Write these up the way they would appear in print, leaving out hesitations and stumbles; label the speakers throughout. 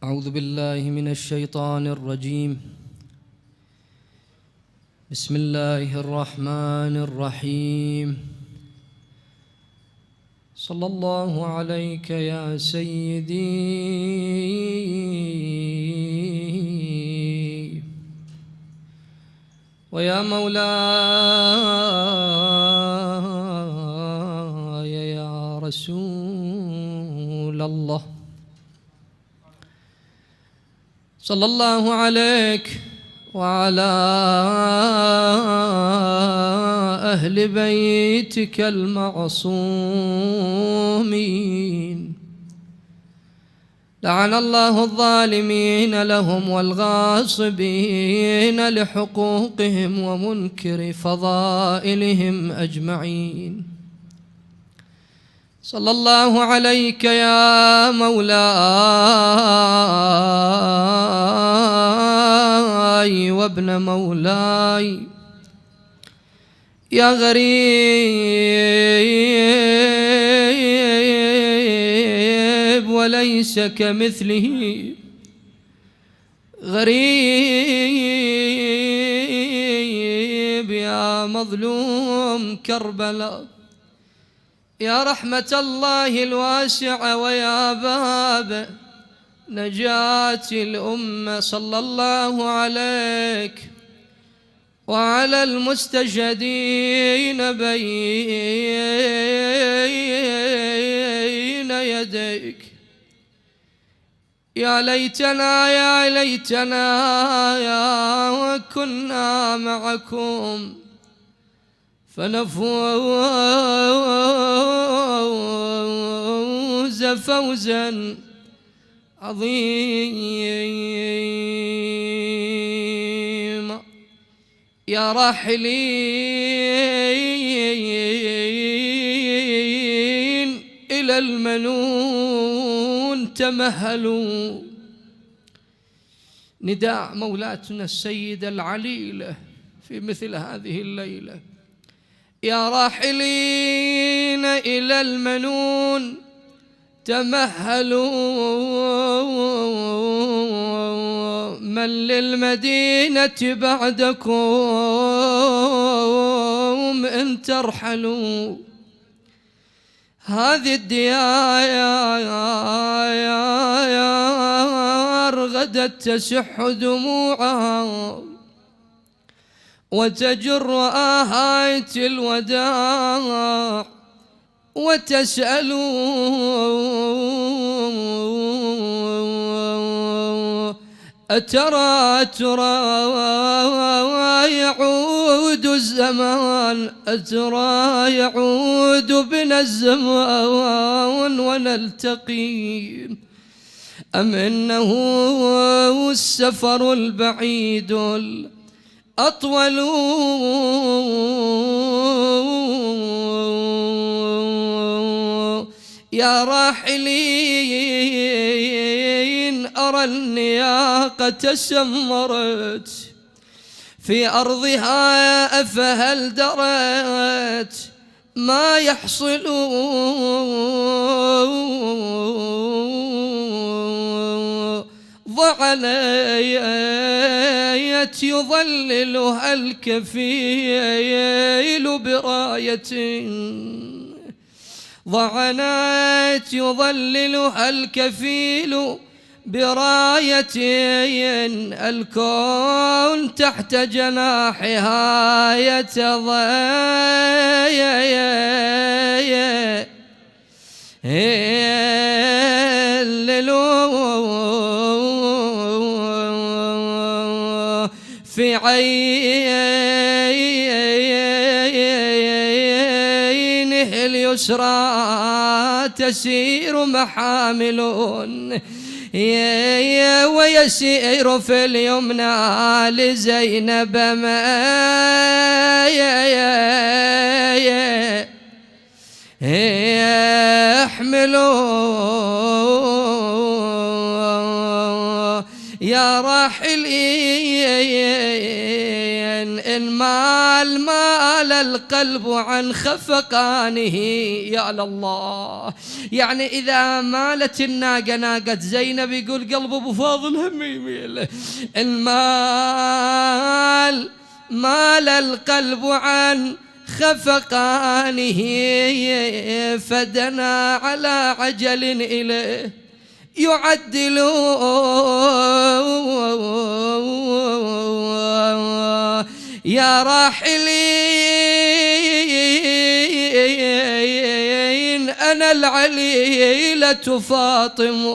Speaker 1: أعوذ بالله من الشيطان الرجيم. بسم الله الرحمن الرحيم. صلى الله عليك يا سيدي ويا مولاي يا رسول الله. صلى الله عليك وعلى أهل بيتك المعصومين. لعن الله الظالمين لهم والغاصبين لحقوقهم ومنكر فضائلهم أجمعين. صلى الله عليك يا مولاي وابن مولاي يا غريب وليس كمثله غريب، يا مظلوم كربلاء، يا رحمة الله الواسعة ويا باب نجاة الأمة. صلى الله عليك وعلى المستشهدين بين يديك. يا ليتنا يا ليتنا يا كنا معكم فنفوز فوزا عظيما. يا راحلين إلى المنون تمهلوا. نداء مولاتنا السيدة العليلة في مثل هذه الليلة. يا راحلين إلى المنون تمهلوا، من للمدينة بعدكم إن ترحلوا. هذه الديار غدت تسح دموعها وتجر آهات الوداع وتسأل أترى يعود الزمان، أترى يعود بنا الزمان ونلتقي، أم إنه السفر البعيد أطول. يا راحلين أرى النياقة سمرت في أرضها، أفهل درت ما يحصل ضعنيت يظللها الكفيل براية، ضعنت يظللها الكفيل براية، الكون تحت جناحها يتظلل في عينه اليسرى تسير محامل، ويسير في اليمنى لزينب ما يحمل. يا راحلين إن مال القلب عن خفقانه. يا لله، يعني إذا مالت الناقة ناقة زينب يقول قلب أبو فاضل هم يميل. إن مال القلب عن خفقانه فدنا على عجل إليه يعدل يا راحلين أنا العليلة فاطم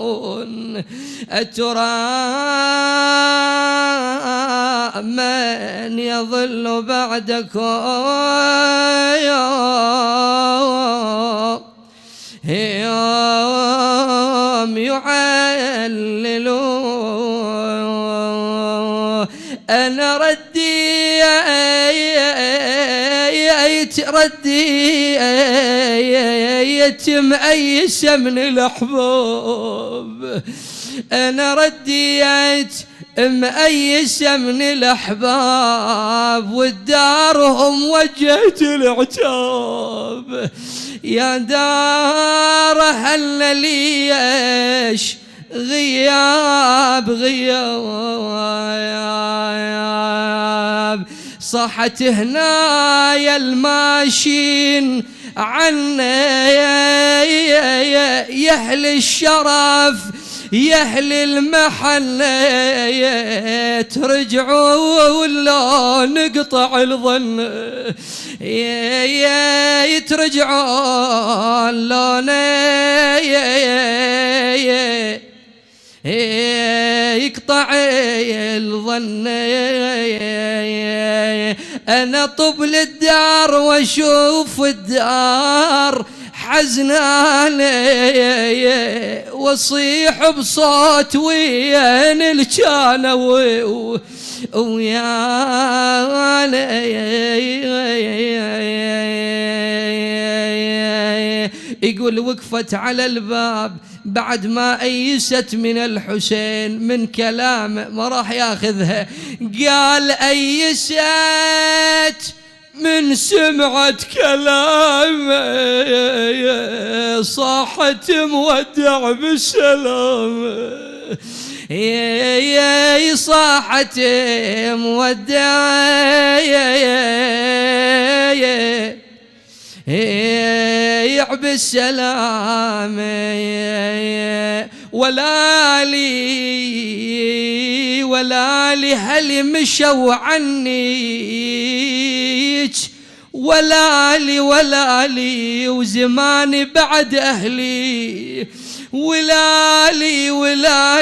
Speaker 1: أترى من يظل بعدكم يوم يعللون أنا ردي يتم أيس من الأحباب. أنا رديت مأيس من الأحباب والدارهم وجهت العتاب. يا دار هل ليش غياب صحت هنا يا الماشين عنا يهل الشرف يهل المحل ترجعوا ولا نقطع الظن يترجعوا لون يقطع الظن. أنا طبل الدار واشوف الدار حزنان وصيح بصوت وين الجانا ويا يقول وقفت على الباب بعد ما أيست من الحسين من كلام ما راح ياخذها. قال أيست من سمعت كلام صاحت مودع بالسلام. صاحت مودع بالسلام ولا لي هل مشوا عني ولا لي وزماني بعد أهلي ولا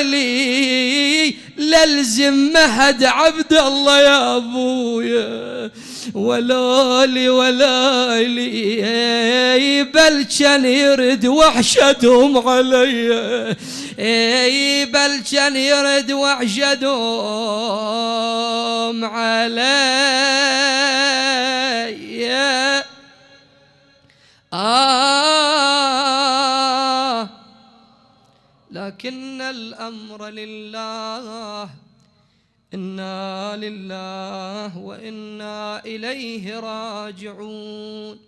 Speaker 1: لي للزم مهد عبد الله يا أبويا ولا لي بل كان يرد وحشدهم علي بل كان يرد وحشدهم علي. لكن الأمر لله إنا لله وإنا إليه راجعون.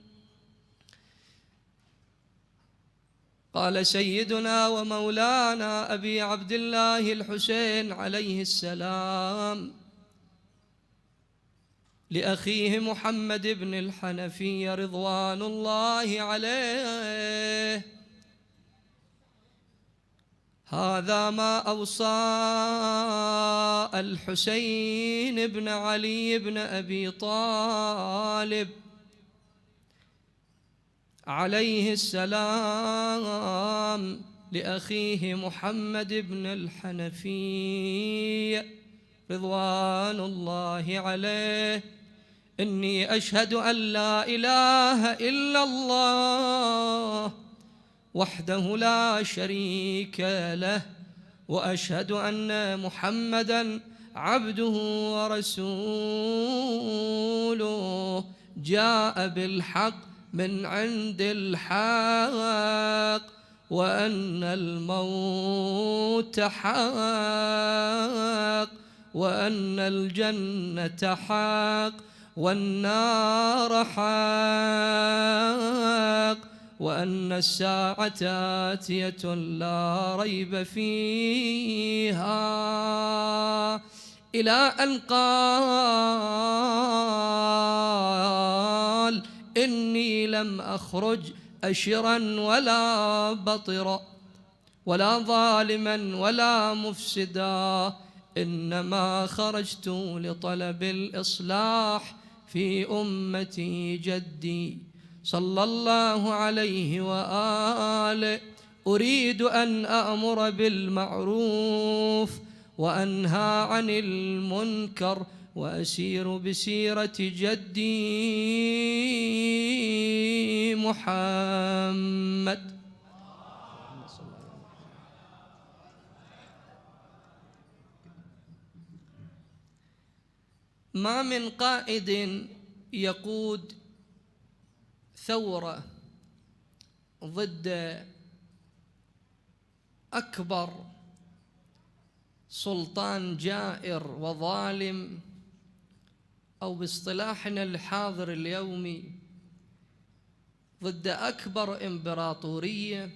Speaker 1: قال سيدنا ومولانا أبي عبد الله الحسين عليه السلام لأخيه محمد بن الحنفية رضوان الله عليه هذا ما أوصى الحسين بن علي بن أبي طالب عليه السلام لأخيه محمد بن الحنفية رضوان الله عليه إني أشهد أن لا إله إلا الله وحده لا شريك له وأشهد أن محمدًا عبده ورسوله جاء بالحق من عند الحق وأن الموت الموت حق، وأن الجنة حق، والنار حق، وأن الساعة آتية لا ريب فيها، إلى أن قال إني لم أخرج أشرا ولا بطرا ولا ظالما ولا مفسدا، إنما خرجت لطلب الإصلاح في أمتي جدي صلى الله عليه وآله. أريد أن أأمر بالمعروف وأنهى عن المنكر، وأسير بسيرة جدي محمد. ما من قائد يقود ثورة ضد أكبر سلطان جائر وظالم، أو باصطلاحنا الحاضر اليومي ضد أكبر إمبراطورية،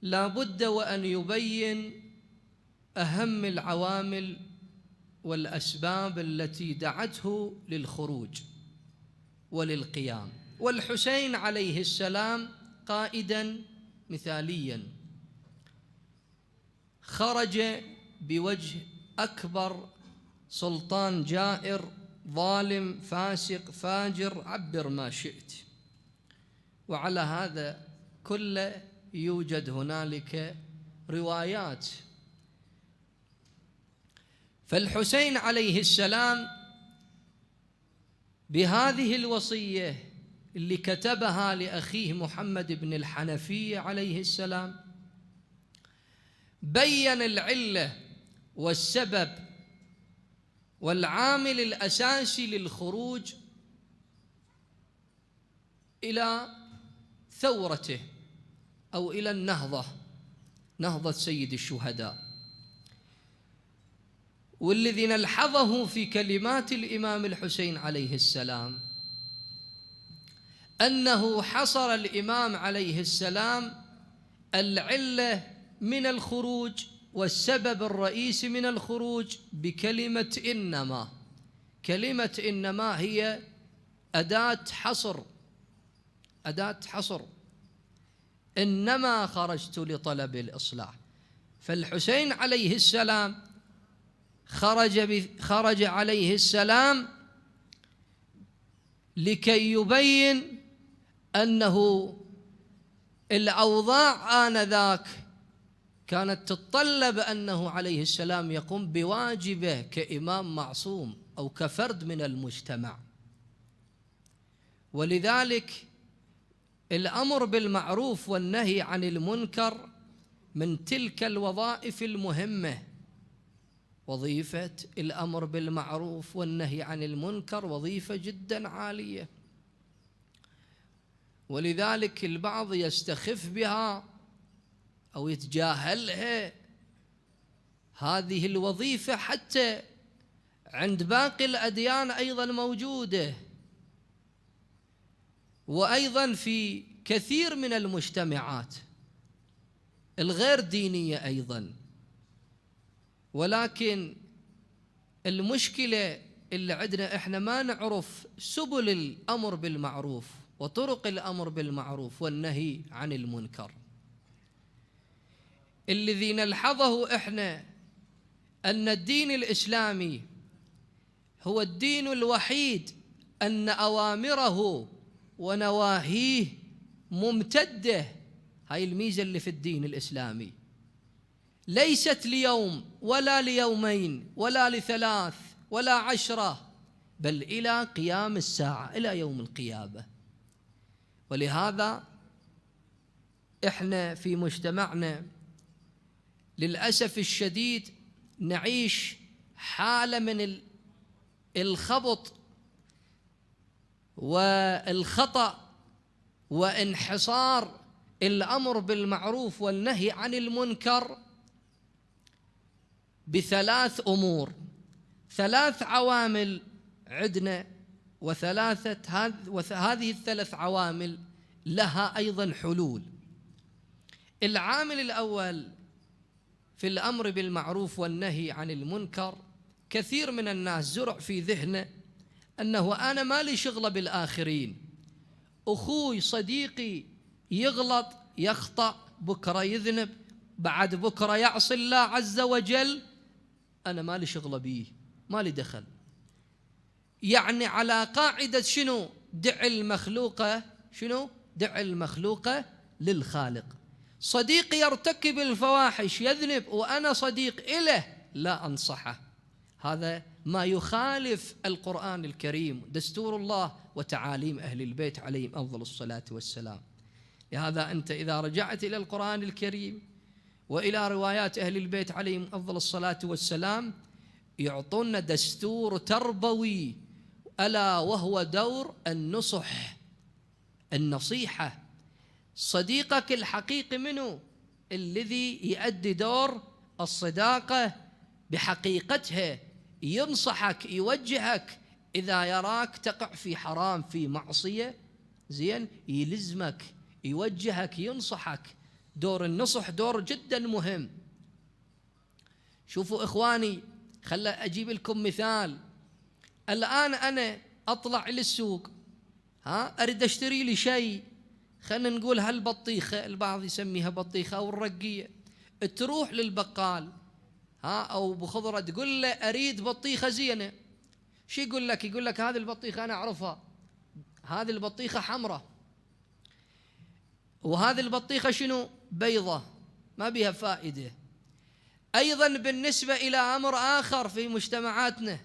Speaker 1: لا بد وأن يبين أهم العوامل والأسباب التي دعته للخروج وللقيام. والحسين عليه السلام قائداً مثالياً خرج بوجه أكبر سلطان جائر ظالم فاسق فاجر، عبر ما شئت، وعلى هذا كله يوجد هنالك روايات. فالحسين عليه السلام بهذه الوصية اللي كتبها لأخيه محمد بن الحنفية عليه السلام بيّن العلة والسبب والعامل الأساسي للخروج إلى ثورته أو إلى النهضة، نهضة سيد الشهداء. والذي نلحظه في كلمات الإمام الحسين عليه السلام أنه حصر الإمام عليه السلام العلة من الخروج والسبب الرئيسي من الخروج بكلمة إنما. كلمة إنما هي أداة حصر، أداة حصر. إنما خرجت لطلب الإصلاح. فالحسين عليه السلام خرج عليه السلام لكي يبين أنه الأوضاع آنذاك كانت تتطلب أنه عليه السلام يقوم بواجبه كإمام معصوم أو كفرد من المجتمع. ولذلك الأمر بالمعروف والنهي عن المنكر من تلك الوظائف المهمة. وظيفة الأمر بالمعروف والنهي عن المنكر وظيفة جدا عالية، ولذلك البعض يستخف بها أو يتجاهلها هذه الوظيفة، حتى عند باقي الأديان أيضا موجودة، وأيضا في كثير من المجتمعات الغير دينية أيضا. ولكن المشكلة اللي عندنا إحنا ما نعرف سبل الأمر بالمعروف وطرق الأمر بالمعروف والنهي عن المنكر. الذي نلحظه إحنا أن الدين الإسلامي هو الدين الوحيد أن أوامره ونواهيه ممتدة. هاي الميزة اللي في الدين الإسلامي، ليست ليوم ولا ليومين ولا لثلاث ولا 10، بل إلى قيام الساعة، إلى يوم القيامة. ولهذا إحنا في مجتمعنا للأسف الشديد نعيش حالة من الخبط والخطأ وانحصار الأمر بالمعروف والنهي عن المنكر بثلاث أمور، ثلاث عوامل عندنا، وهذه الثلاث عوامل لها أيضا حلول. العامل الأول في الأمر بالمعروف والنهي عن المنكر، كثير من الناس زرع في ذهنه أنه أنا ما لي شغلة بالآخرين، أخوي صديقي يغلط يخطأ، بكرة يذنب، بعد بكرة يعصي الله عز وجل، أنا ما لي شغلة بيه، ما لي دخل. يعني على قاعدة شنو؟ دع المخلوقة شنو؟ دع المخلوقة للخالق. صديقي يرتكب الفواحش يذنب وأنا صديق إله، لا أنصحه، هذا ما يخالف القرآن الكريم، دستور الله وتعاليم أهل البيت عليهم أفضل الصلاة والسلام. لهذا أنت إذا رجعت إلى القرآن الكريم وإلى روايات أهل البيت عليهم أفضل الصلاة والسلام، يعطونا دستور تربوي، ألا وهو دور النصح، النصيحة. صديقك الحقيقي منه؟ الذي يؤدي دور الصداقة بحقيقتها، ينصحك، يوجهك، إذا يراك تقع في حرام في معصية زين يلزمك، يوجهك، ينصحك. دور النصح دور جدا مهم. شوفوا إخواني، خلنا أجيب لكم مثال. الآن أنا أطلع للسوق، أريد أشتري لي شيء، خلنا نقول هالبطيخة، البعض يسميها بطيخة أو الرقية. تروح للبقال أو بخضرة تقول له أريد بطيخة زينة، شو يقول لك؟ يقول لك هذه البطيخة أنا أعرفها، هذه البطيخة حمراء، وهذه البطيخة شنو؟ بيضة، ما بها فائدة. أيضا بالنسبة إلى أمر آخر في مجتمعاتنا،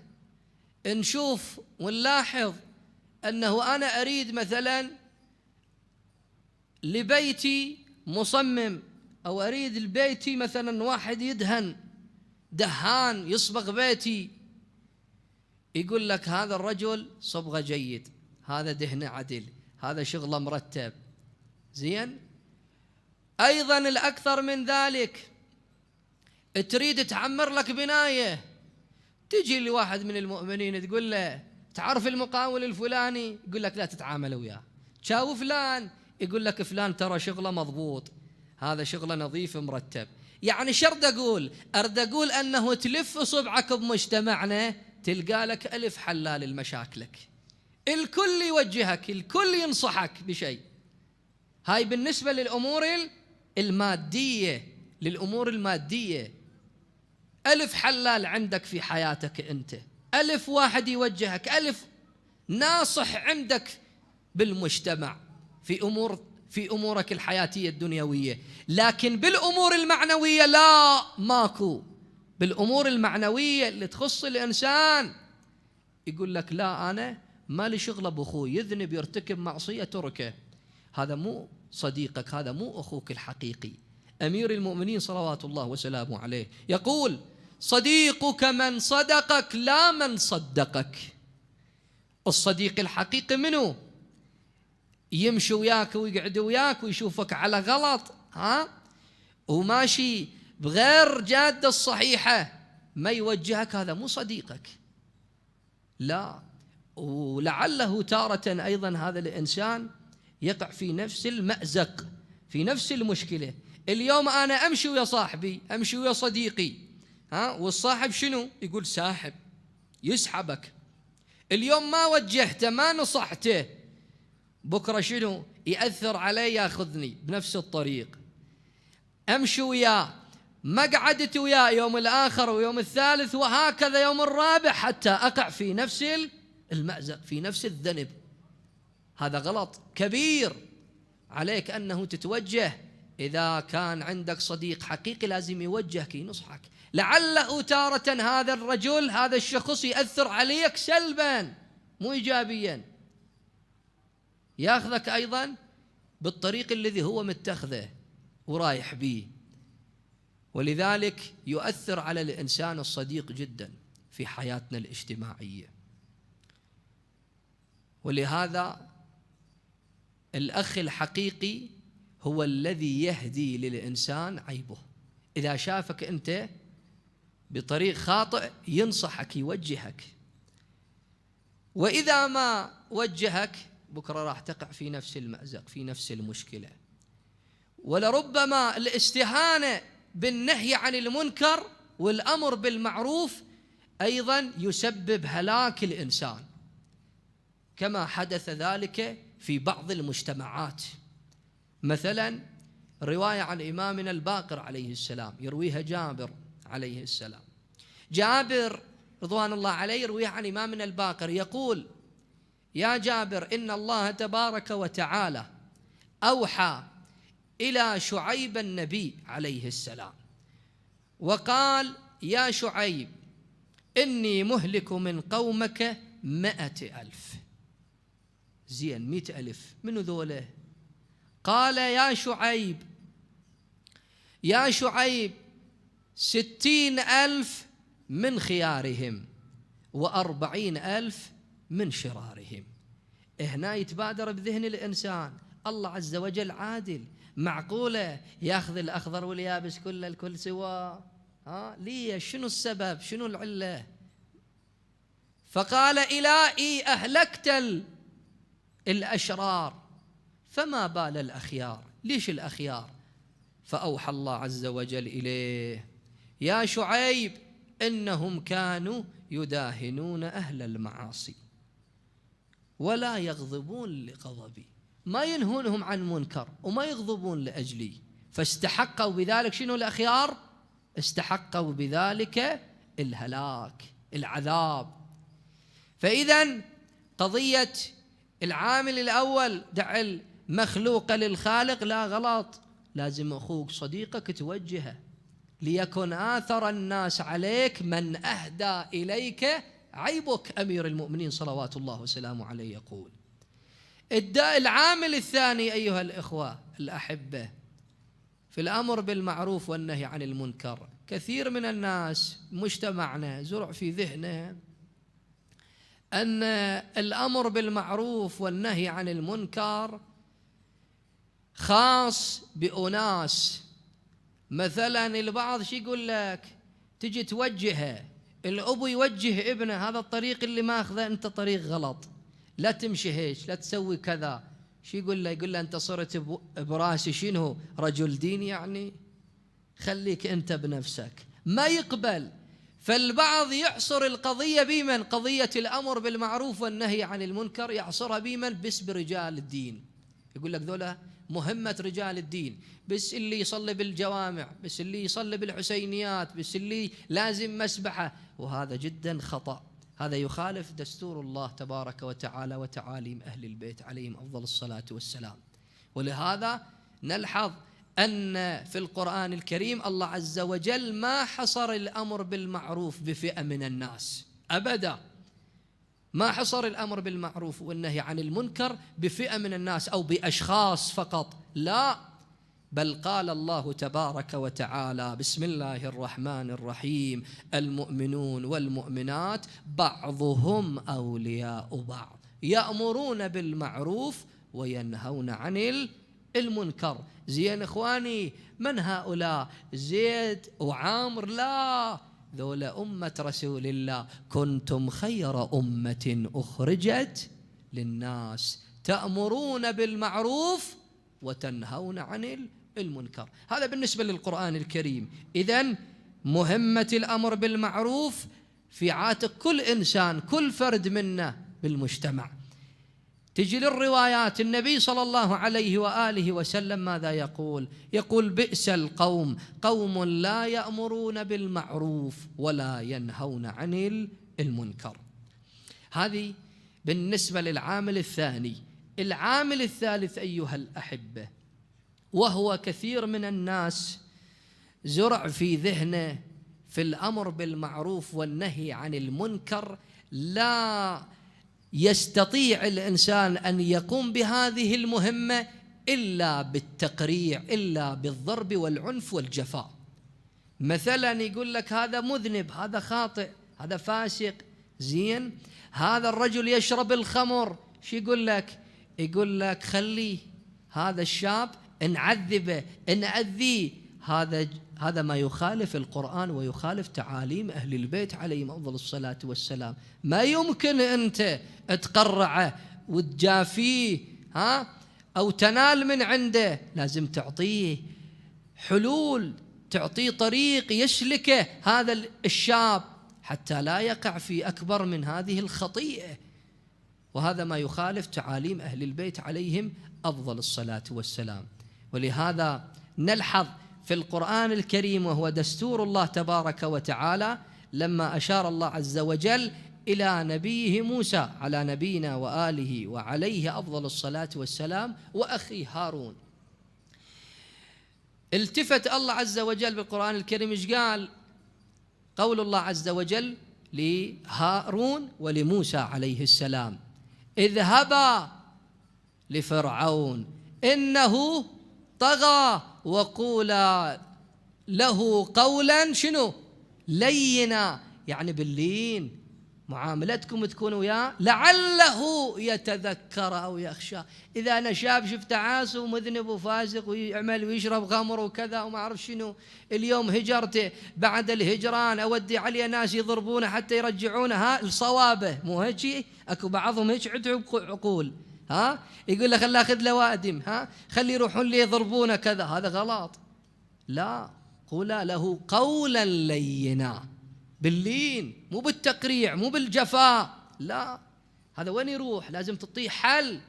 Speaker 1: نشوف ونلاحظ أنه أنا أريد مثلا لبيتي مصمم، أو أريد لبيتي مثلا واحد يدهن، دهان يصبغ بيتي، يقول لك هذا الرجل صبغة جيد، هذا دهنه عدل، هذا شغله مرتب زين. أيضا الأكثر من ذلك، تريد تعمر لك بناية، تجي لواحد من المؤمنين تقول له تعرف المقاول الفلاني؟ يقول لك لا تتعامل وياه. تشاو فلان؟ يقول لك فلان ترى شغله مضبوط، هذا شغله نظيف مرتب. يعني شرد أقول؟ أرد أقول أنه تلف صبعك بمجتمعنا تلقى لك ألف حلال لمشاكلك، الكل يوجهك، الكل ينصحك بشيء. هاي بالنسبة للأمور المادية، للأمور المادية ألف حلال عندك في حياتك أنت، ألف واحد يوجهك، ألف ناصح عندك بالمجتمع في أمورك الحياتية الدنيوية. لكن بالأمور المعنوية لا، ماكو. بالأمور المعنوية اللي تخص الإنسان يقول لك لا، أنا ما لي شغله بأخوي، يذنب يرتكب معصية تركه، هذا مو صديقك، هذا مو أخوك الحقيقي. أمير المؤمنين صلوات الله وسلامه عليه يقول صديقك من صدقك لا من صدقك. الصديق الحقيقي منه؟ يمشي وياك ويقعد وياك ويشوفك على غلط وماشي بغير جادة الصحيحة، ما يوجهك، هذا مو صديقك. لا. ولعله تارة أيضا هذا الإنسان يقع في نفس المأزق، في نفس المشكلة. اليوم أنا أمشي ويا صاحبي، أمشي ويا صديقي، والصاحب شنو؟ يقول ساحب، يسحبك. اليوم ما وجهته، ما نصحته، بكرة شنو؟ يأثر علي، يأخذني بنفس الطريق. أمشي وياه، ما قعدت وياه، يوم الآخر ويوم الثالث وهكذا يوم الرابع، حتى أقع في نفس المأزق، في نفس الذنب. هذا غلط كبير. عليك أنه تتوجه. إذا كان عندك صديق حقيقي لازم يوجهك، ينصحك. لعله تارة هذا الرجل، هذا الشخص يأثر عليك سلبا مو إيجابيا، يأخذك أيضا بالطريق الذي هو متخذه ورايح به. ولذلك يؤثر على الإنسان الصديق جدا في حياتنا الاجتماعية. ولهذا الأخ الحقيقي هو الذي يهدي للإنسان عيبه. إذا شافك أنت بطريق خاطئ ينصحك يوجهك، وإذا ما وجهك بكرة راح تقع في نفس المأزق، في نفس المشكلة. ولربما الاستهانة بالنهي عن المنكر والأمر بالمعروف أيضا يسبب هلاك الإنسان، كما حدث ذلك في بعض المجتمعات. مثلا رواية عن إمامنا الباقر عليه السلام يرويها جابر عليه السلام. جابر رضوان الله عليه يرويها عن إمامنا الباقر، يقول: يا جابر، إن الله تبارك وتعالى أوحى إلى شعيب النبي عليه السلام وقال: يا شعيب، إني مهلك من قومك 100,000. زين، 100,000 منو ذوله؟ قال: يا شعيب 60,000 من خيارهم و40,000 من شرارهم. هنا يتبادر بذهن الإنسان الله عز وجل عادل، معقولة ياخذ الأخضر واليابس كله الكل سوا؟ ليش؟ شنو السبب؟ شنو العلة؟ فقال: إلهي أهلكت الأشرار فما بال الأخيار؟ ليش الأخيار؟ فأوحى الله عز وجل إليه: يا شعيب، إنهم كانوا يداهنون أهل المعاصي ولا يغضبون لغضبي، ما ينهونهم عن منكر وما يغضبون لأجلي، فاستحقوا بذلك شنو الأخيار؟ استحقوا بذلك الهلاك، العذاب. فإذا قضية العامل الأول دع المخلوق للخالق لا غلط، لازم أخوك صديقك توجهه، ليكن آثر الناس عليك من أهدى إليك عيبك. أمير المؤمنين صلوات الله وسلامه عليه يقول. العامل الثاني أيها الإخوة الأحبة في الأمر بالمعروف والنهي عن المنكر، كثير من الناس مجتمعنا زرع في ذهنه أن الأمر بالمعروف والنهي عن المنكر خاص بأناس. مثلا البعض شي يقول لك تجي توجهه، الأبو يوجه ابنه: هذا الطريق اللي ماخذه أنت طريق غلط، لا تمشي هيك، لا تسوي كذا. شي يقول له؟ يقول له: أنت صرت براسي شنو؟ رجل دين يعني؟ خليك أنت بنفسك. ما يقبل. فالبعض يحصر القضية بمن؟ قضية الأمر بالمعروف والنهي عن المنكر يحصرها بمن؟ بس برجال الدين. يقول لك ذولا مهمة رجال الدين، بس اللي يصلي بالجوامع، بس اللي يصلي بالحسينيات، بس اللي لازم مسبحة. وهذا جدا خطأ، هذا يخالف دستور الله تبارك وتعالى وتعاليم أهل البيت عليهم أفضل الصلاة والسلام. ولهذا نلحظ أن في القرآن الكريم الله عز وجل ما حصر الأمر بالمعروف بفئة من الناس أبدا، ما حصر الأمر بالمعروف والنهي عن المنكر بفئة من الناس أو بأشخاص فقط، لا، بل قال الله تبارك وتعالى: بسم الله الرحمن الرحيم: المؤمنون والمؤمنات بعضهم أولياء بعض يأمرون بالمعروف وينهون عن المنكر. زين إخواني، من هؤلاء؟ زيد وعامر؟ لا، ذولا أمة رسول الله. كنتم خير أمة أخرجت للناس تأمرون بالمعروف وتنهون عن المنكر. هذا بالنسبة للقرآن الكريم. إذن مهمة الأمر بالمعروف في عاتق كل إنسان، كل فرد منا بالمجتمع. تجي للروايات، النبي صلى الله عليه وآله وسلم ماذا يقول؟ يقول: بئس القوم قوم لا يأمرون بالمعروف ولا ينهون عن المنكر. هذه بالنسبة للعامل الثاني. العامل الثالث أيها الأحبة، وهو كثير من الناس زرع في ذهنه في الأمر بالمعروف والنهي عن المنكر، لا يستطيع الإنسان أن يقوم بهذه المهمة إلا بالتقريع، إلا بالضرب والعنف والجفاء. مثلا يقول لك هذا مذنب، هذا خاطئ، هذا فاسق. زين، هذا الرجل يشرب الخمر، شو يقول لك؟ يقول لك خليه، هذا الشاب نعذبه نأذيه، هذا ما يخالف القرآن ويخالف تعاليم أهل البيت عليهم أفضل الصلاة والسلام. ما يمكن أنت تقرعه وتجافيه أو تنال من عنده، لازم تعطيه حلول، تعطيه طريق يسلكه هذا الشاب حتى لا يقع في أكبر من هذه الخطيئة. وهذا ما يخالف تعاليم أهل البيت عليهم أفضل الصلاة والسلام. ولهذا نلحظ في القرآن الكريم وهو دستور الله تبارك وتعالى لما أشار الله عز وجل إلى نبيه موسى على نبينا وآله وعليه أفضل الصلاة والسلام وأخي هارون، التفت الله عز وجل بالقرآن الكريم إيش قال؟ قول الله عز وجل لهارون ولموسى عليه السلام: اذهبا لفرعون إنه طغى وقولا له قولا شنو؟ لينا، يعني باللين، معاملتكم تكون وياه لعله يتذكر أو يخشى. إذا أنا شاب شفته عاصي ومذنب وفاسق ويعمل ويشرب غمر وكذا وما أعرف شنو، اليوم هجرته، بعد الهجران أودي عليه ناس يضربونه حتى يرجعونه لصوابه، مو هيك؟ أكو بعضهم هيك عندهم عقول، يقول له خلي أخذ له وادم، خلي يروحون لي يضربونه كذا، هذا غلط. لا، قولا له قولا لينا، باللين، مو بالتقريع، مو بالجفاء، لا. هذا وين يروح؟ لازم تعطيه حل،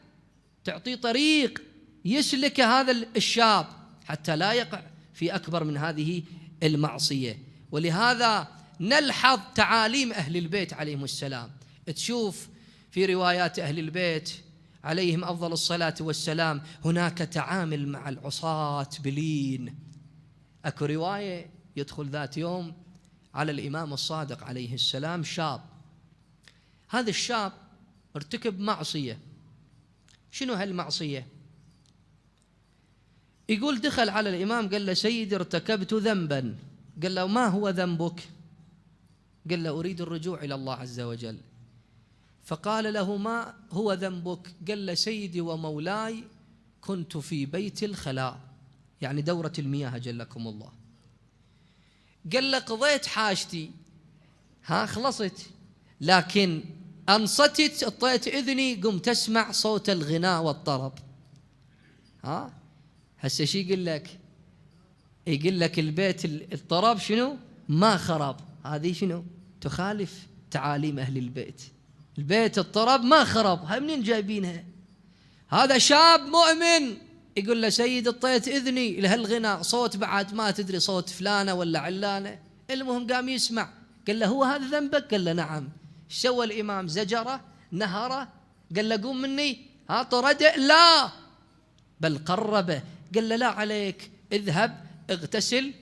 Speaker 1: تعطيه طريق يسلك هذا الشاب حتى لا يقع في أكبر من هذه المعصية. ولهذا نلحظ تعاليم أهل البيت عليهم السلام. تشوف في روايات أهل البيت عليهم أفضل الصلاة والسلام هناك تعامل مع العصاة بلين. أكو رواية يدخل ذات يوم على الإمام الصادق عليه السلام شاب، هذا الشاب ارتكب معصية. شنو هالمعصية؟ يقول دخل على الإمام قال له: سيدي ارتكبت ذنبا. قال له: ما هو ذنبك؟ قال له: أريد الرجوع إلى الله عز وجل. فقال له: ما هو ذنبك؟ قال له: سيدي ومولاي كنت في بيت الخلاء، يعني دورة المياه جلكم الله. قال له: قضيت حاجتي، خلصت، لكن أنصتت، اطيت إذني، قمت أسمع صوت الغناء والطرب. هسه شي يقول لك؟ يقول لك البيت الطرب شنو؟ ما خرب. هذه شنو؟ تخالف تعاليم أهل البيت. البيت الطرب ما خرب، هاي منين جايبينها؟ هذا شاب مؤمن يقول له: سيد اطيت إذني لهالغناء، صوت بعد ما تدري صوت فلانة ولا علانة، المهم قام يسمع. قال له: هو هذا ذنبك؟ قال له: نعم. ايش سوى الإمام؟ زجره، نهره، قال له: قوم مني، طرده؟ لا، بل قربه، قال له: لا عليك، اذهب اغتسل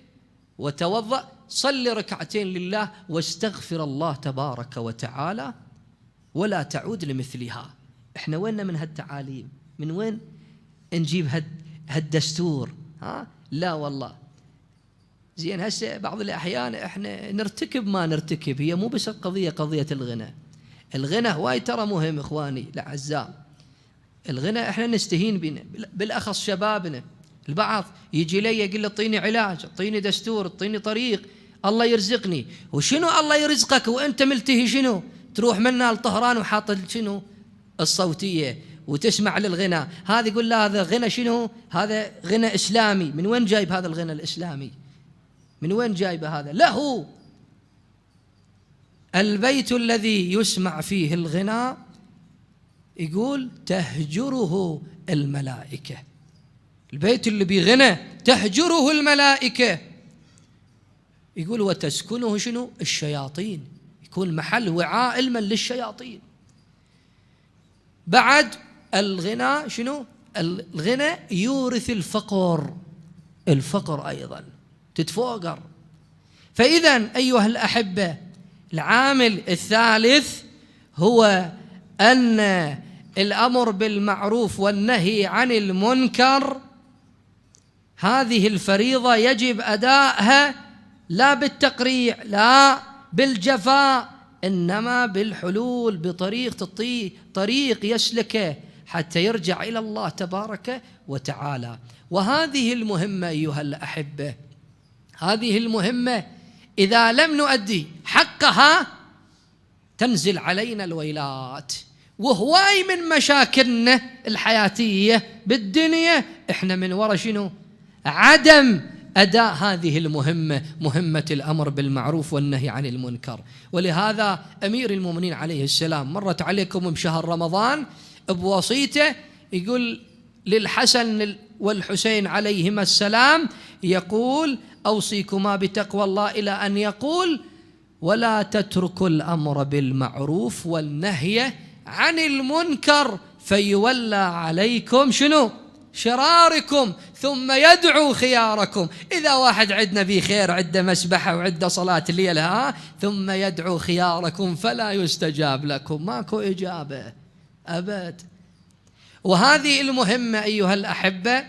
Speaker 1: وتوضأ، صلي ركعتين لله واستغفر الله تبارك وتعالى ولا تعود لمثلها. احنا وين من هالتعاليم؟ من وين نجيب هالدستور؟ لا والله. زين، هسه بعض الأحيان احنا نرتكب ما نرتكب، هي مو بس قضية الغنى. الغنى هواي ترى مهم إخواني الأعزاء. الغنى احنا نستهين بنا، بالأخص شبابنا. البعض يجي لي يقول لي: اعطيني علاج، اعطيني دستور، اعطيني طريق، الله يرزقني. وشنو الله يرزقك وانت ملتهي؟ شنو تروح منا لطهران وحاط شنو الصوتية وتسمع للغنى؟ هذا يقول لا، هذا غنى شنو؟ هذا غنى إسلامي. من وين جايب هذا الغنى الإسلامي؟ من وين جايب هذا؟ له البيت الذي يسمع فيه الغنى يقول تهجره الملائكة. البيت اللي بغنى تهجره الملائكة. يقول وتسكنه شنو؟ الشياطين، يكون محل وعاء علما للشياطين. بعد الغنى شنو؟ الغنى يورث الفقر، الفقر أيضا تتفوقر. فإذا أيها الأحبة، العامل الثالث هو أن الأمر بالمعروف والنهي عن المنكر، هذه الفريضة يجب أداءها لا بالتقريع، لا بالجفاء، إنما بالحلول، بطريق طريق يسلكه حتى يرجع إلى الله تبارك وتعالى. وهذه المهمة أيها الأحبة، هذه المهمة إذا لم نؤدي حقها تنزل علينا الويلات. وهواي من مشاكلنا الحياتية بالدنيا إحنا من وراء شنو؟ عدم أداء هذه المهمة، مهمة الأمر بالمعروف والنهي عن المنكر. ولهذا أمير المؤمنين عليه السلام مرت عليكم بشهر رمضان بوصيته يقول للحسن والحسين عليهما السلام، يقول أوصيكما بتقوى الله، إلى أن يقول ولا تتركوا الأمر بالمعروف والنهي عن المنكر فيولى عليكم شنو؟ شراركم ثم يدعو خياركم. إذا واحد عندنا به خير، عده مسبحة وعده صلاة الليل ثم يدعو خياركم فلا يستجاب لكم، ماكو إجابة أبد. وهذه المهمة أيها الأحبة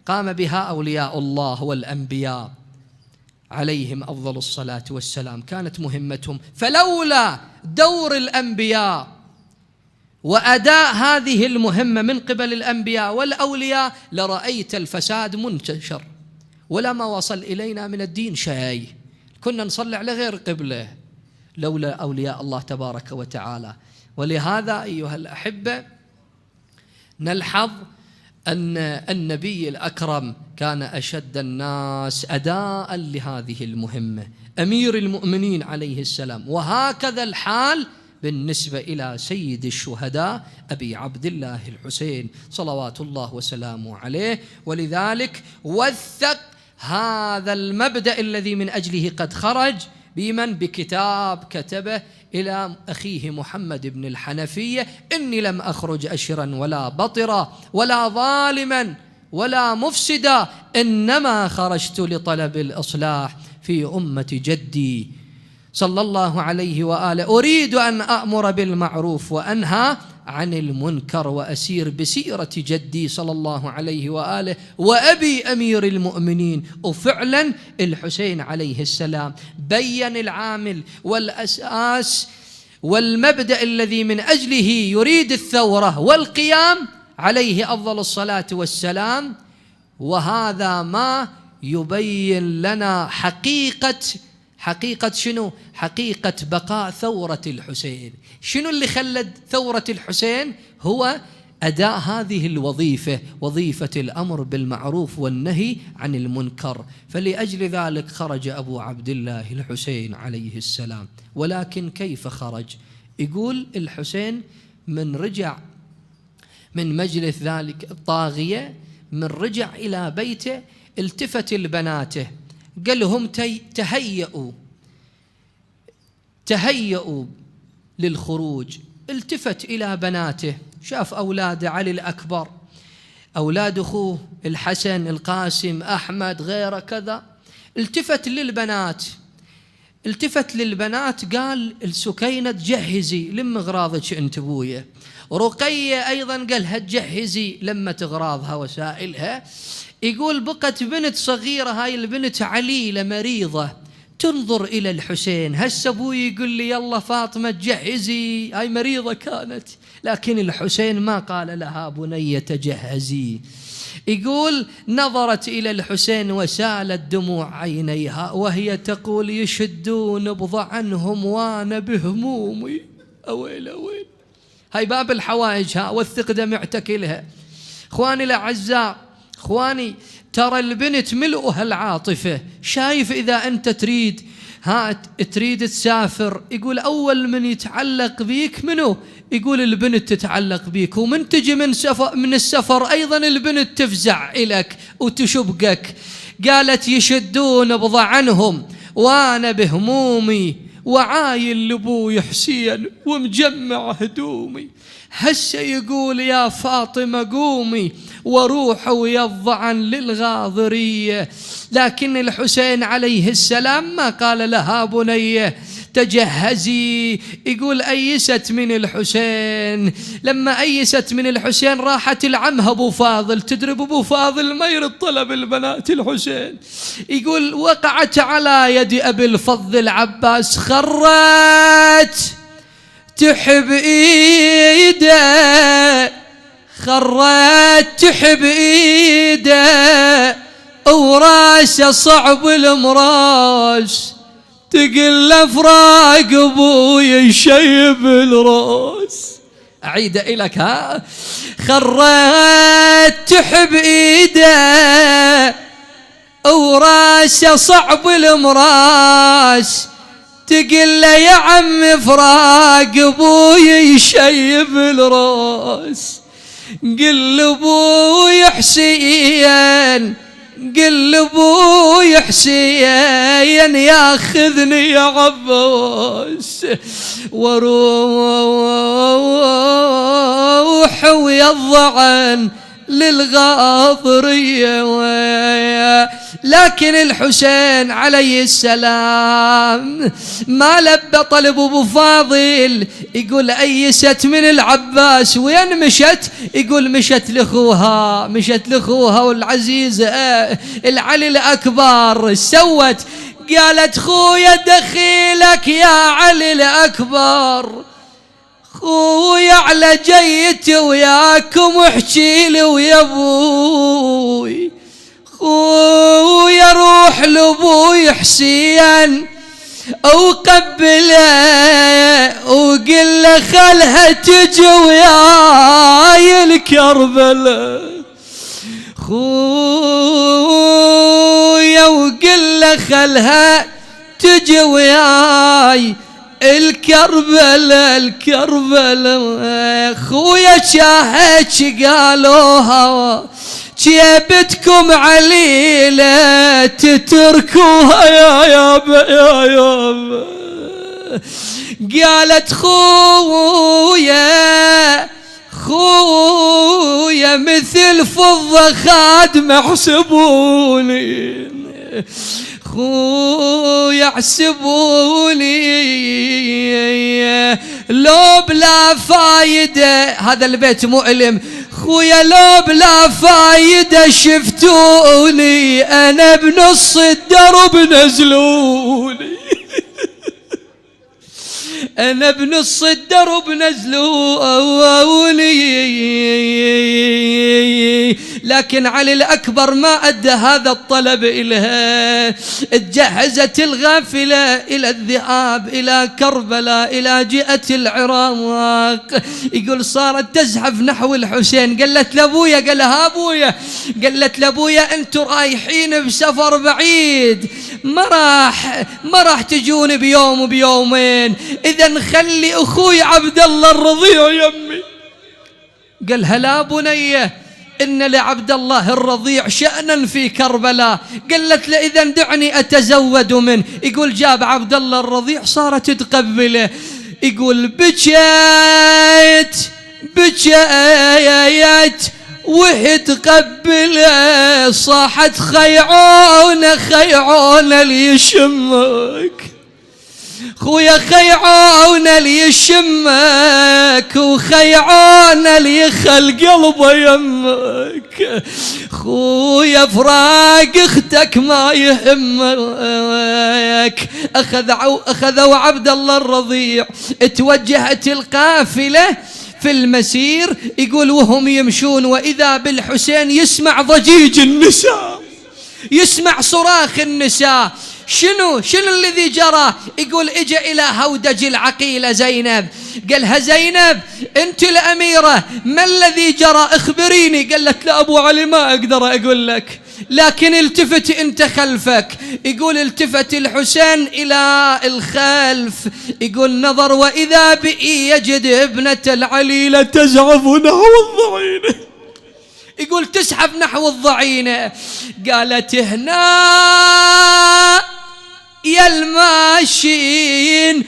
Speaker 1: قام بها أولياء الله والأنبياء عليهم أفضل الصلاة والسلام، كانت مهمتهم. فلولا دور الأنبياء وأداء هذه المهمة من قبل الأنبياء والأولياء لرأيت الفساد منتشر ولما وصل إلينا من الدين شيء، كنا نصلي على غير قبله لولا أولياء الله تبارك وتعالى. ولهذا أيها الأحبة نلحظ أن النبي الأكرم كان أشد الناس أداء لهذه المهمة، أمير المؤمنين عليه السلام. وهكذا الحال بالنسبة إلى سيد الشهداء أبي عبد الله الحسين صلوات الله وسلامه عليه. ولذلك وثق هذا المبدأ الذي من أجله قد خرج بكتاب كتبه إلى أخيه محمد بن الحنفية: إني لم أخرج أشرا ولا بطرا ولا ظالما ولا مفسدا، إنما خرجت لطلب الإصلاح في أمة جدي صلى الله عليه وآله، أريد أن أأمر بالمعروف وأنهى عن المنكر وأسير بسيرة جدي صلى الله عليه وآله وأبي أمير المؤمنين. وفعلا الحسين عليه السلام بيّن العامل والأساس والمبدأ الذي من أجله يريد الثورة والقيام عليه أفضل الصلاة والسلام. وهذا ما يبين لنا حقيقة شنو؟ حقيقة بقاء ثورة الحسين. شنو اللي خلد ثورة الحسين؟ هو أداء هذه الوظيفة، وظيفة الأمر بالمعروف والنهي عن المنكر. فلأجل ذلك خرج أبو عبد الله الحسين عليه السلام. ولكن كيف خرج؟ يقول الحسين من رجع من مجلس ذلك الطاغية، من رجع إلى بيته التفت لبناته قال لهم تهيئوا للخروج. التفت إلى بناته، شاف أولاد علي الأكبر، أولاد أخوه الحسن، القاسم، أحمد، غيره كذا. التفت للبنات قال السكينة تجهزي لما أغراضك أنت بويا. رقية أيضا قالها تجهزي لما أغراضها وسائلها. يقول بقت بنت صغيرة، هاي البنت عليلة مريضة تنظر إلى الحسين. هسه أبوي يقول لي يلا فاطمة تجهزي، هاي مريضة كانت، لكن الحسين ما قال لها بنية تجهزي. يقول نظرت إلى الحسين وسالت دموع عينيها وهي تقول يشدون بضعنهم وأنا بهمومي. أويل أويل، هاي باب الحوائج والثق دمعتك لها. إخواني الأعزاء، إخواني ترى البنت ملؤها العاطفة. شايف إذا أنت تريد تسافر، يقول أول من يتعلق بيك منو؟ يقول البنت تتعلق بيك. ومن تجي من السفر أيضا البنت تفزع إلك وتشبقك. قالت يشدون بضعنهم وأنا بهمومي وعايل لبوي حسين ومجمع هدومي. هسه يقول يا فاطمة قومي وروح ويا الضعن للغاضرية. لكن الحسين عليه السلام ما قال لها بنية تجهزي. يقول أيست من الحسين. لما أيست من الحسين راحت لعمها أبو فاضل تدرب أبو فاضل ما يرد طلب البنات الحسين. يقول وقعت على يد أبي الفضل العباس، خرت تحب إيده خرت تحب ايده وراسه صعب المراس، تقل فراق ابوي يشيب الراس. اعيد الك ها. خرت تحب ايده وراسه صعب المراس، تقل يا عم فراق ابوي يشيب الراس. قل ابوي حسين، قل ابوي حسين ياخذني يا عباس، واروح ويا الضعن للغاضرية. لكن الحسين عليه السلام ما لبى طلب ابو فاضل، يقول ايست من العباس. وين مشت؟ يقول مشت لاخوها، مشت لاخوها والعزيزة العلي الاكبر. سوت قالت خويا دخيلك يا علي الاكبر، خويا على جيتي وياكم احكي لي ويا ابوي، خويا روح لابوي حسين وقبله وقل له خلها تجي وياي الكربلاء. خويا وقل له خلها تجي وياي الكربلاء الكربلاء. خويا شاهدش قالوها جيبتكم عليلة تتركوها يا يابا يا يابا. قالت خويا خويا مثل فضة خادم احسبوني، خويا احسبوني لو بلا فايدة. هذا البيت مؤلم. خويا لو بلا فايدة شفتوني انا بنص الدرب نزلوني، انا بنص الدرب نزلوني. لكن علي الأكبر ما أدى هذا الطلب إلها. تجهزت الغافلة إلى الذهاب إلى كربلاء إلى جهة العراق. يقول صارت تزحف نحو الحسين. قالت لأبويا، قال لها أبويا، قالت لأبويا أنتوا رايحين بسفر بعيد، ما راح تجون بيوم وبيومين، إذا نخلي أخوي عبد الله الرضيع يمي. قالها لا بنيه، إن لعبد الله الرضيع شأنا في كربلاء. قالت له إذا دعني أتزود منه. يقول جاب عبد الله الرضيع، صارت تقبله. يقول بكيت وهي تقبله، صاحت خيعون خيعون ليشمك، خويا خيعون ليشمك وخيعون ليخل قلبه يمك، خويا فراق اختك ما يهمك. اخذوا عبد الله الرضيع. اتوجهت القافله في المسير. يقول وهم يمشون واذا بالحسين يسمع ضجيج النساء، يسمع صراخ النساء. شنو الذي جرى؟ يقول اجى الى هودج العقيلة زينب. قالها زينب انت الاميرة، ما الذي جرى؟ اخبريني. قالت لا ابو علي ما اقدر اقول لك، لكن التفت انت خلفك. يقول التفت الحسين الى الخلف. يقول نظر واذا بي يجد ابنة العليلة تزعف نحو الضعينة. يقول تسحب نحو الضعينة. قالت هنا يا الماشين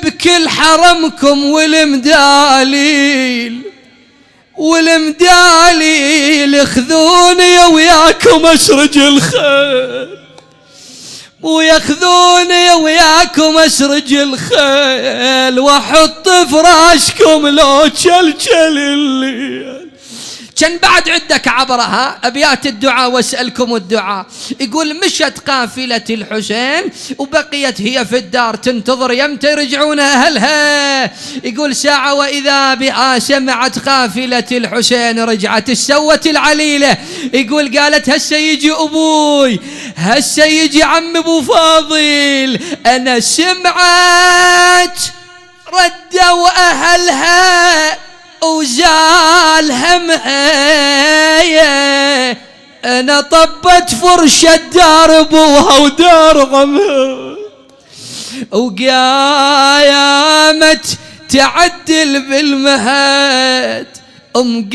Speaker 1: بكل حرمكم والمداليل خذوني وياكم اسرج الخيل، وياخذوني وياكم اسرج الخيل واحط فراشكم لو تشلشل الليل. كان بعد عندك عبرها أبيات الدعاء واسألكم الدعاء. يقول مشت قافلة الحسين وبقيت هي في الدار تنتظر يمتى يرجعون أهلها. يقول ساعة وإذا بها سمعت قافلة الحسين رجعت السوت العليلة. يقول قالت هسه يجي أبوي، هسه يجي عم أبو فاضل. أنا سمعت ردوا أهلها وزال همها. أنا طبت فرشة دار أبوها ودار غمها، وقامت تعدل بالمهد.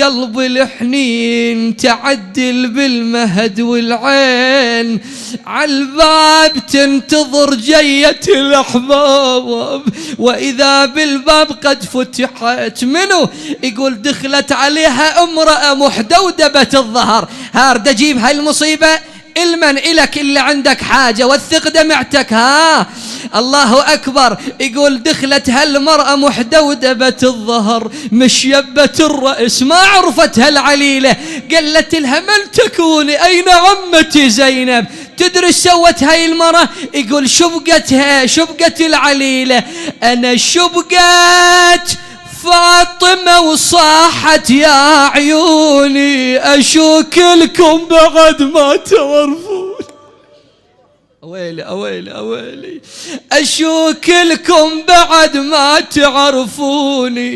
Speaker 1: قلب الحنين تعدل بالمهد والعين، عالباب تنتظر جية الأحباب. وإذا بالباب قد فتحت منه. يقول دخلت عليها امرأة محدودبة الظهر. هارد أجيب هاي المصيبة المن إلك اللي عندك حاجة والثق دمعتك. ها الله أكبر. يقول دخلت هالمرأة محدودبة الظهر مشيبة الرأس ما عرفتها العليلة. قالت لها من تكوني؟ أين عمتي زينب؟ تدري سوت هاي المرأة؟ يقول شبقتها شبقت العليلة. أنا شبقت فاطمة وصاحت يا عيوني أشوك لكم بعد ما تعرفون. أويلي أويلي أويلي أشوك لكم بعد ما تعرفوني.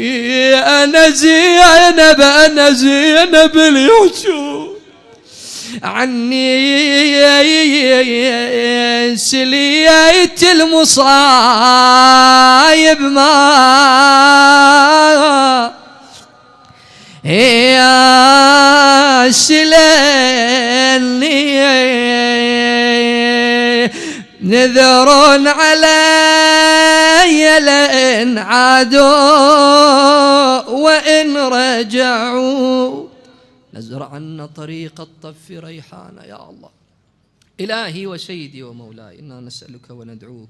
Speaker 1: أنا زينب أنا زينب اللي يحشون عني سليت المصايب ما يا سليني نذرون علي لئن عادوا وإن رجعوا نزرعن طريق الطف ريحانة. يا الله إلهي وسيدي ومولاي إنا نسألك وندعوك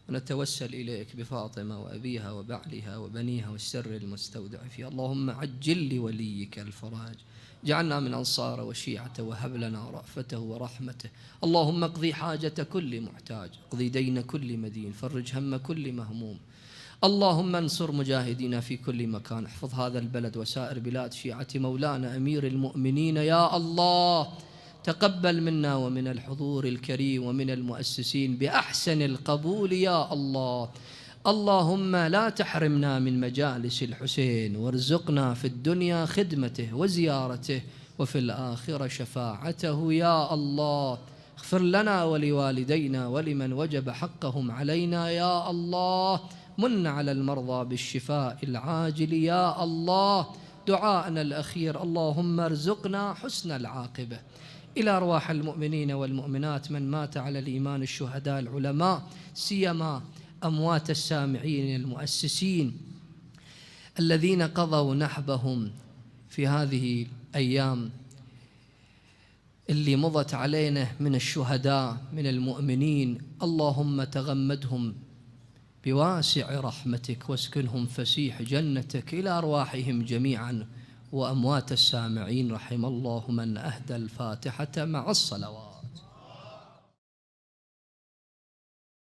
Speaker 1: ونتوسل إليك بفاطمة وأبيها وبعلها وبنيها والسر المستودع فيها. اللهم عجل لوليك الفراج، جعلنا من أنصاره وشيعته وهب لنا رأفته ورحمته. اللهم اقضي حاجة كل محتاج، اقضي دين كل مدين، فرج هم كل مهموم. اللهم انصر مجاهدين في كل مكان، احفظ هذا البلد وسائر بلاد شيعة مولانا أمير المؤمنين. يا الله تقبل منا ومن الحضور الكريم ومن المؤسسين بأحسن القبول يا الله. اللهم لا تحرمنا من مجالس الحسين، وارزقنا في الدنيا خدمته وزيارته وفي الآخرة شفاعته يا الله. اغفر لنا ولوالدينا ولمن وجب حقهم علينا يا الله. من على المرضى بالشفاء العاجل يا الله. دعاءنا الأخير اللهم ارزقنا حسن العاقبة. إلى أرواح المؤمنين والمؤمنات من مات على الإيمان، الشهداء العلماء، سيما أموات السامعين المؤسسين الذين قضوا نحبهم في هذه الأيام اللي مضت علينا من الشهداء من المؤمنين. اللهم تغمدهم بواسع رحمتك واسكنهم فسيح جنتك. إلى أرواحهم جميعا وأموات السامعين رحم الله من أهدى الفاتحة مع الصلوات.